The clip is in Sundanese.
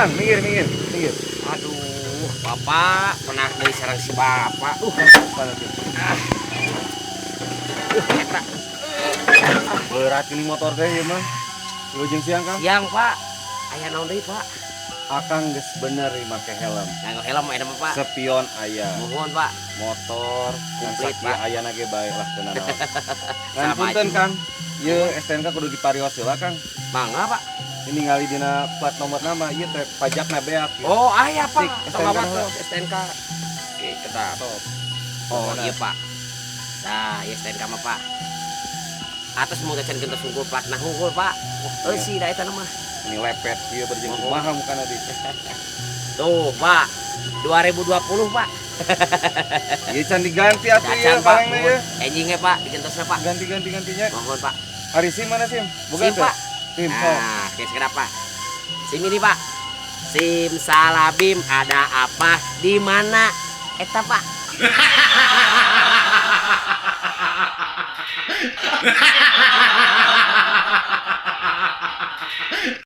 Kang, minggir, minggir, minggir. Aduh, Bapak pernah dari sarang si Bapak. Mana tuh? Eta. Berat ini motor teh ieu mah. Wilujeng siang, Kang. Siang, Pak. Aya naon deui, Pak? Akang geus bener ieu make helm. Nganggo helm aya mah, Pak. Spion aya, Mohon, Pak. Motor Komplit, sakieu Pak. Aya ge bae lah teu nanaon. Ngan Sama punten, aja. Kang. Ieu STNK kudu diparios heula, Kang. Mangga, Pak. Ini ningali dina plat nomor nama ieu teh pajakna beak ieu. Oh, aya, Pak. Sik, Tong STNK awak heula. tuh STNK. Oke, kedap. Top. Oh, Nah. iya, Pak. Nah, iya STNK mah, Pak. Atas mau can gentos unggul platna unggul, Pak. Wah, eusi da eta mah. Ini lepet ieu berjeng Oh. kumaha mukana di. Tuh, Pak. 2020, Pak. Ieu can diganti atuh ieu Cacan, Pak. kalengna ieu. Enjingnya, Pak, digentosna, Pak. Ganti ganti gantinya. Mohon, Pak. Ari SIM mana SIM? Bukan SIM, Pak. SIM, sok. Nah, oke sekarang, Pak. SIM ini, Pak. Sim salabim ada apa di mana? Eta, Pak.